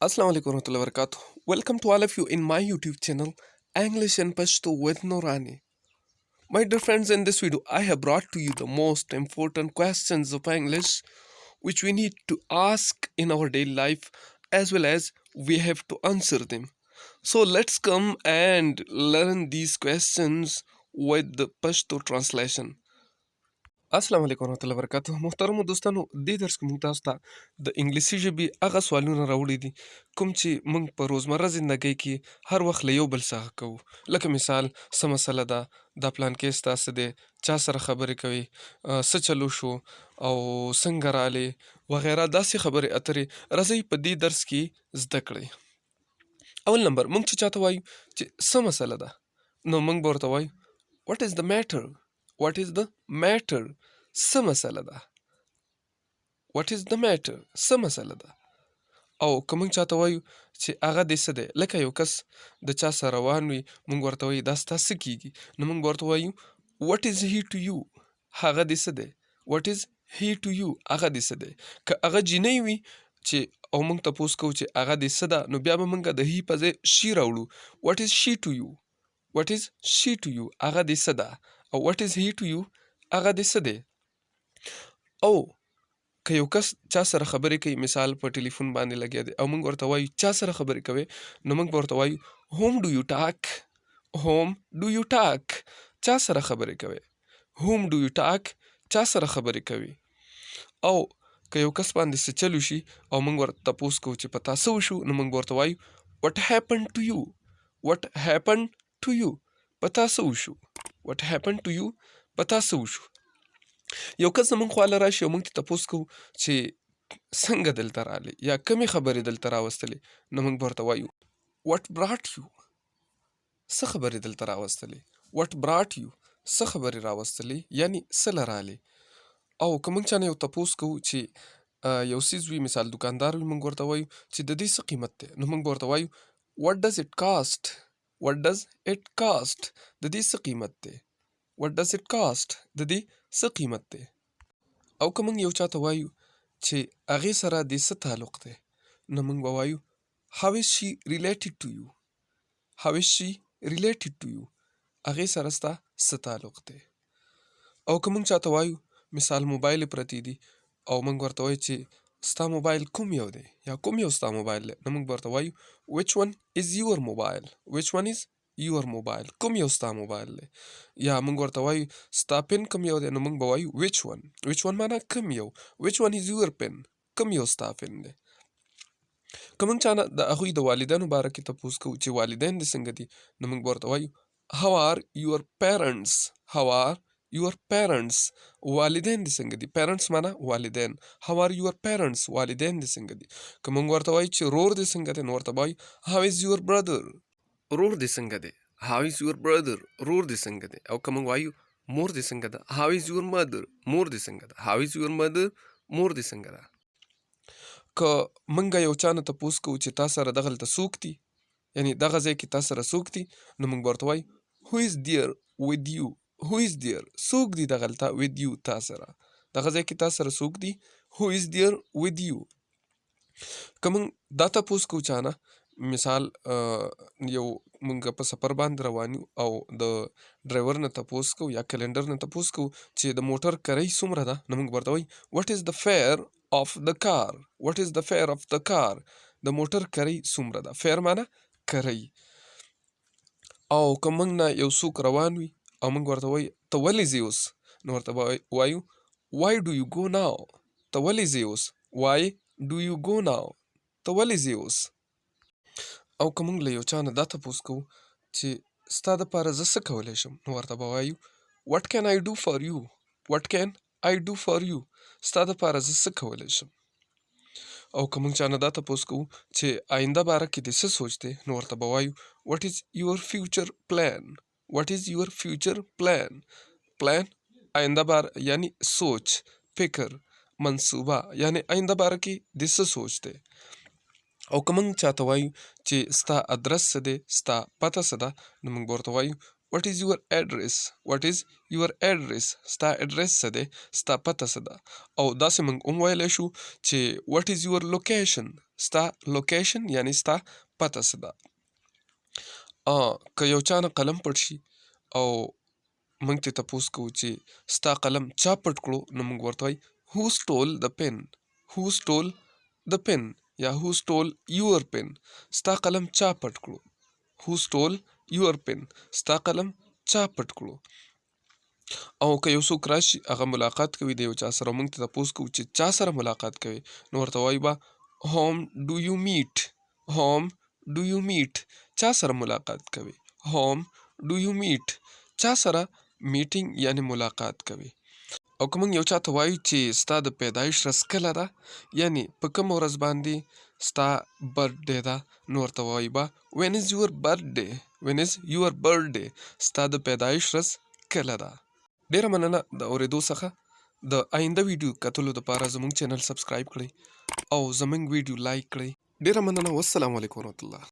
Assalamu alaikum warahmatullahi wabarakatuh. Welcome to all of you in my YouTube channel, English and Pashto with Noorani. My dear friends, in this video I have brought to you the most important questions of English which we need to ask in our daily life, as well as we have to answer them. So let's come and learn these questions with the Pashto translation. السلام علیکم ورحمت الله وبرکاته. محترمو دوستانو، دې درس کې موږ تاسو ته د انګلیسي ژبې هغه سوالونه راوړي دي کوم چې موږ په روزمره زندګۍ کې هر وخت له یو بل څخه کوو، لکه مثال څه مسله ده، دا پلان کې ستا څه دی، چا سره خبرې کوي، څه چلو شو او څنګه رالې وغیره، داسې خبرې اترې راځئ په دې درس کې زده کړئ. اول نمبر، موږ چې چاته وایو چې څه مسله ده، نو موږ به ورته وایو "What is the matter?" "What is the matter?" څه مسله ده؟ "What is the matter?" څه مسله ده؟ او که موږ چاته وایو چې هغه دې څه دی، لکه یو کس د چا سره روان وي، موږ ورته وایو دا ستا څه کیږي، نو موږ ورته وایو "What is he to you?" هغه دې څه دی؟ "What is he to you?" هغه دې څه دی؟ که هغه جینۍ وي چې او موږ تپوس کوو چې هغه دې څه ده، نو بیا به موږ د he په ځای she راوړو. "What is she to you?" "What is she to you?" هغه دې څه ده؟ او "What is he to you?" هغه دې څه دی؟ او که یو کس چا سره خبرې کوي، مثال په ټلیفون باندې لګیا دی او موږ ورته وایو چا سره خبرې کوي، نو موږ به ورته وایو "Whom do you talk?" "Whom do you talk?" چا سره خبرې کوي؟ "Whom do you talk?" چا سره خبرې کوي؟ او که یو کس باندې څه چل وشي او موږ ورته تپوس کوو چې په تا څه وشو، نو موږ به ورته وایو "What happened to you?" "What happened to you?" په تا څه وشو؟ "What happened to you?" په تا څه وشو؟ یو کس زمونږ خواله راشي او موږ ته تپوس کوو چې څنګه دلته راغلې یا کومې خبرې دلته راوستلې، نو موږ به ورته وایو "What brought you?" څه خبرې دلته راوستلې؟ "What brought you?" څه خبرې راوستلې، یعنی څه له رالې؟ او که موږ چا نه یو تپوس کوو چې یو څیز وي، مثال دکاندار وي، موږ ورته وایو چې د دې څه قیمت دی، نو موږ به ورته وایو "What does it cost?" "What does it cost?" د دې څه قیمت دی؟ "What does it cost?" د دې څه قیمت دی؟ او که موږ یو چاته وایو چې هغې سره د څه تعلق دی، نو موږ به وایو "How is she related to you?" "How is she related to you?" هغې سره ستا څه تعلق دی؟ او که موږ چاته وایو، مثال موبایل پرتې دي او موږ ورته وایو چې ستا موبایل کوم یو دی یا کوم یو ستا موبایل دی، نو موږ به ورته وایو "Which one is your mobile?" "Which one is your mobile?" کوم یو ستا موبایل دی؟ یا موږ ورته وایو ستا PIN کوم یو دی، نو موږ به وایو "which one". "Which one" معنا کوم یو. "Which one is your PIN?" کوم یو ستا PIN دی؟ که موږ چا نه د هغوی د والدینو باره کې تپوس کوو چې والدین دې څنګه دي، نو موږ به ورته وایو "How are your parents?" "How are your parents?" والدین دې څنګه دي؟ Parents معنا والدین. "How are your parents?" والدین دې څنګه دي؟ که موږ ورته وایو چې رور دې څنګه دی، نو ورته وایو "How is your brother?" رور دې څنګه دی؟ "How is your brother?" رور دې څنګه دی؟ او که موږ وایو مور دې څنګه ده، "How is your mother?" مور دې څنګه ده؟ "How is your mother?" مور دې څنګه ده؟ که موږ یو چا نه تپوس کوو چې تا سره دغلته څوک دي، یعنی دغه ځای کې تا سره څوک دي، نو موږ به ورته وایو "Who is there with you?" "Who is there", څوک دي دغلته، with you, تا سره، دغه ځای کې تا سره څوک دي؟ "Who is there with you?" که موږ دا تپوس کوو چا نه، مثال یو موږ په سفر باندې روان یو او د ډرایور نه تپوس کوو یا کلینډر نه تپوس کوو چې د موټر کرۍ څومره ده، نو موږ ورته وایو "What is the fare of the car?" "What is the fare of the car?" د موټر کرۍ څومره ده؟ Fare معنی کرۍ. او که موږ نه یو څوک روان وي او موږ ورته وایو ته ولې ځې اوس، نو ورته به وایو "Why do you go now?" ته ولې ځې اوس؟ "Why do you go now?" ته ولې ځې اوس؟ او که موږ له یو چا نه دا تپوس کوو چې ستا دپاره زه څه کولی شم، نو ورته به وایو "What can I do for you?" "What can I do for you?" ستا دپاره زه څه کولی شم؟ او که موږ چا نه دا تپوس کوو چې آینده باره کې دې څه سوچ دی، نو ورته به وایو "What is your future plan?" "What is your future plan?" Plan آینده بار، یعنی سوچ، فکر، منصوبه، یعنی آینده باره کې دې څه سوچ دی؟ او که موږ چاته وایو چې ستا ادرس څه دی، ستا پته څه ده، نو موږ به ورته وایو "What is your address?" "What is your address?" ستا ادرس څه دی، ستا پته څه ده؟ او داسې موږ هم ویلی شو چې "What is your location?" ستا location یعنی ستا پته څه ده. که یو چا نه قلم پټ شي او موږ ته تپوس کوو چې ستا قلم چا پټ کړو، نو موږ ورته وایو "Who stole the pen?" "Who stole the pen?" یا "Who stole your pen?" ستا قلم چا پټ کړو؟ "Who stole your pen?" ستا قلم چا پټ کړو؟ او که یو څوک راشي، هغه ملاقات کوي د یو چا سره، موږ ته تپوس کوو چې چا سره ملاقات کوي، نو ورته وایو به "Whom do you meet?" "Whom do you meet?" چا سره ملاقات کوي؟ "Whom do you meet?" چا سره meeting یعنی ملاقات کوي؟ او که موږ یو چا ته وایو چې ستا د پیدایش ورځ کله ده، یعنی په کومه ورځ باندې ستا birthday ده، نو ورته وایو به "When is your birthday?" "When is your birthday?" ستا د پیدایش ورځ کله ده؟ ډیره مننه د اوریدو څخه. د آینده ویډیو کتلو لپاره زموږ channel subscribe کړئ او زموږ ویډیو like کړئ. ډیره مننه. والسلام علیکم ورحمت الله.